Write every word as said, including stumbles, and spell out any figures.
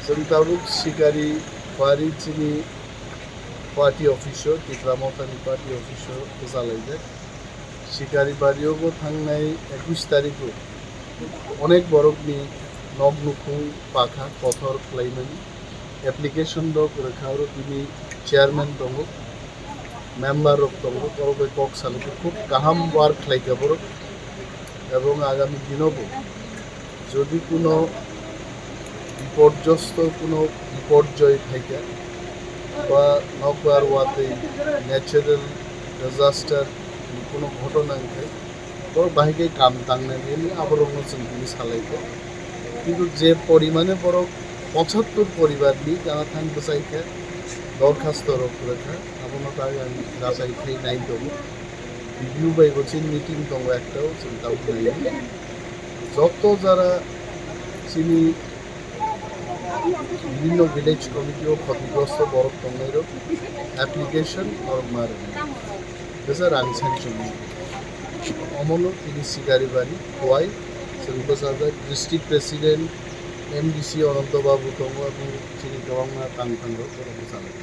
Chwng tabuk Sikari bari chini party office o, Tipra Mothani party office o bwchalaijak. Sikari bari o bo thangnai ekush tarikh o onek borokni nok nukhung pakha kothor khlaimani application rok rwkha, oro bini chairman tongo, member rok tongo, borok bai kok salai khe khub kaham work khlaikha borok. Ebong agami dino bo jodi kuno bipodjosto kuno bipodjoi phaikha ba nokbar watwi natural disaster kuno ghotona wngkhe, borok bahai khe kam tangnani hwnwi aborokno chwng tini salaikha. Kintu je porimane borok pochattor poribarni jana thang bwchaikha, dorkhasto rok rwkha, abono bai ang jachai khai nai tongo. B D O bai bo chini meeting tongo ektao, chwng tabuk nai. Joto jara chini bibhinno village committee o khotigrosto borok tongnairok application norok ma rwnai. Bwsa rang sanction. Omono tini Sikari bari, Khowai, chwng bwsajak district president, M D C Ananto Babu tongo, ebong chini kwbangma tang thangrok borok bwchalai.